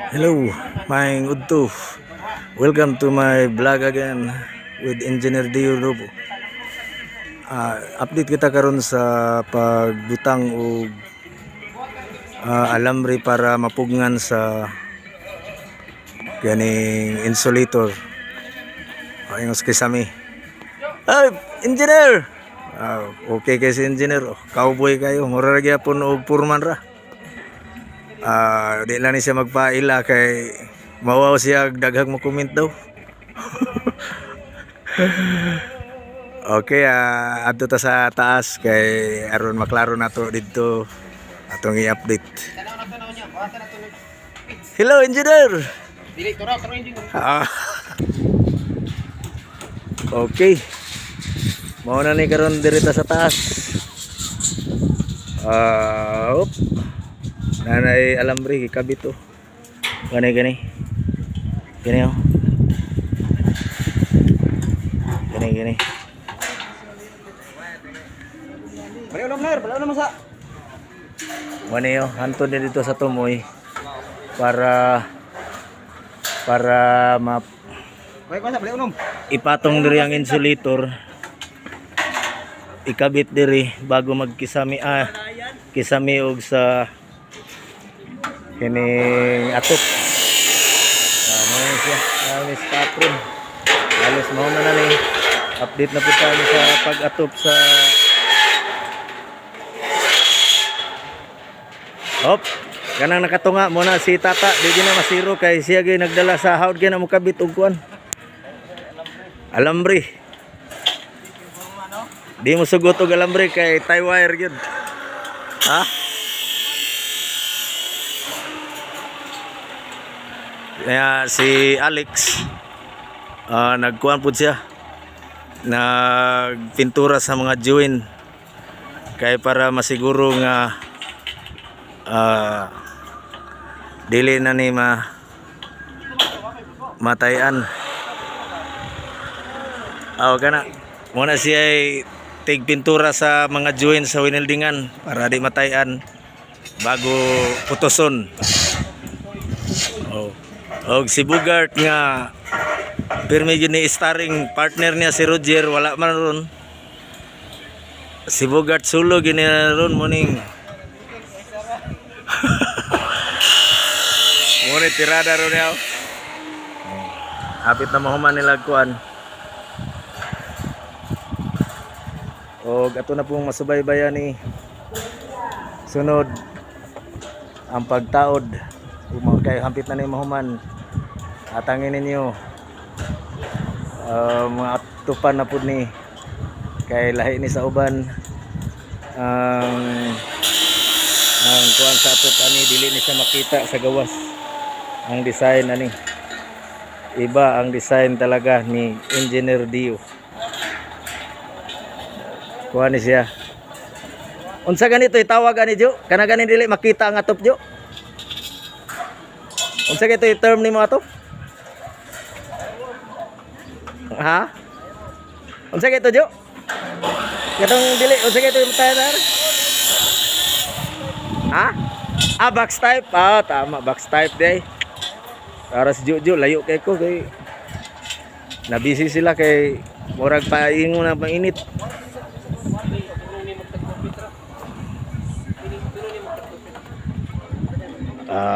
Hello, maayong udto. Welcome to my vlog again with Engineer Dio Lobo. Update kita karon sa pagbutang og alambre para mapugngan sa ganing insulator. Ingos kisame. Ay, engineer! Okay kay si engineer. Oh, cowboy kayo. Mura ra gyapon og foreman ra. Di lang ni siya magpaila kay mawaw siya daghang mo comment daw. Okay, adto ta sa taas kay aron maklaro nato didto atong i-update. Hello, engineer. Dili turaw turaw engine. Okay. Mao na ni karon diri ta sa taas. Op. Nanay alambre gikabit oh. Gani gani. Gani oh. Gani gani. Balik unom ner, balik unom sa. Mao oh, hantod ni dito sa tumoy para para ma Balik ko sa balik unom. Ipatong diri ang insulator, ikabit diri bago magkisami, kisami og sa kining atop. Mao na siya, ni staff room. Halos mao na na ni. Update na po tayo sa pag-atop sa. Hop, kanang nakatunga mo na si Tata, di na masiro kay siya gyud nagdala sa hawd gyud na mokabit og kuan. Alambre. Di mo sugot og alambre kay tie wire gyud. Ha? Kaya si Alex, nagkuan pud siya. Nagpintura sa mga joint kay para masiguro nga dili na ni matayan. Aw kana. Muna siya ay tig pintura sa mga joint sa wineldingan para di matayan bago putoson. Oh. Og si Bugart nga pirmi gyud ni starring partner niya si Roger, wala man ron. Si Bugart sulo gyud ni ron morning. Mo ni tirada ron niya. Oh. Hapit na mahuman nila kuan. Og ato na pong masubaybayan ni sunod ang pagtaod. Ug kay hampit na ni mahuman. Atangin ninyo. Mga atupan na pud ni kay lahi ni sa uban ang kuan sa atop ani, dili ni siya makita sa gawas ang design ani. Iba ang design talaga ni Engineer Dio. Kuha ni siya. Unsa ganito itawag ani, Jo? Kana gani dili makita ang atop, Jo? Unsa ganito i term nimo atop? Ha? Unsa ganito, Jo? Katong dili, unsa ganito yung tayo? Ha? Ah, box type. Ah, tama, box type day. Para si Jojo, layo kay ko kay nabisi sila kay murag paingon na panginit.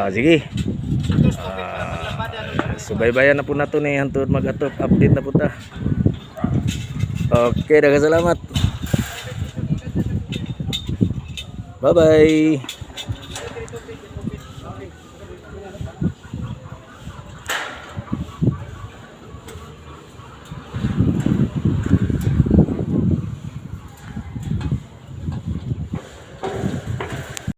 Sige. Subaybayan na po nato ni hantod mag-atop, update na po ta. Okay, daghang salamat. Bye-bye.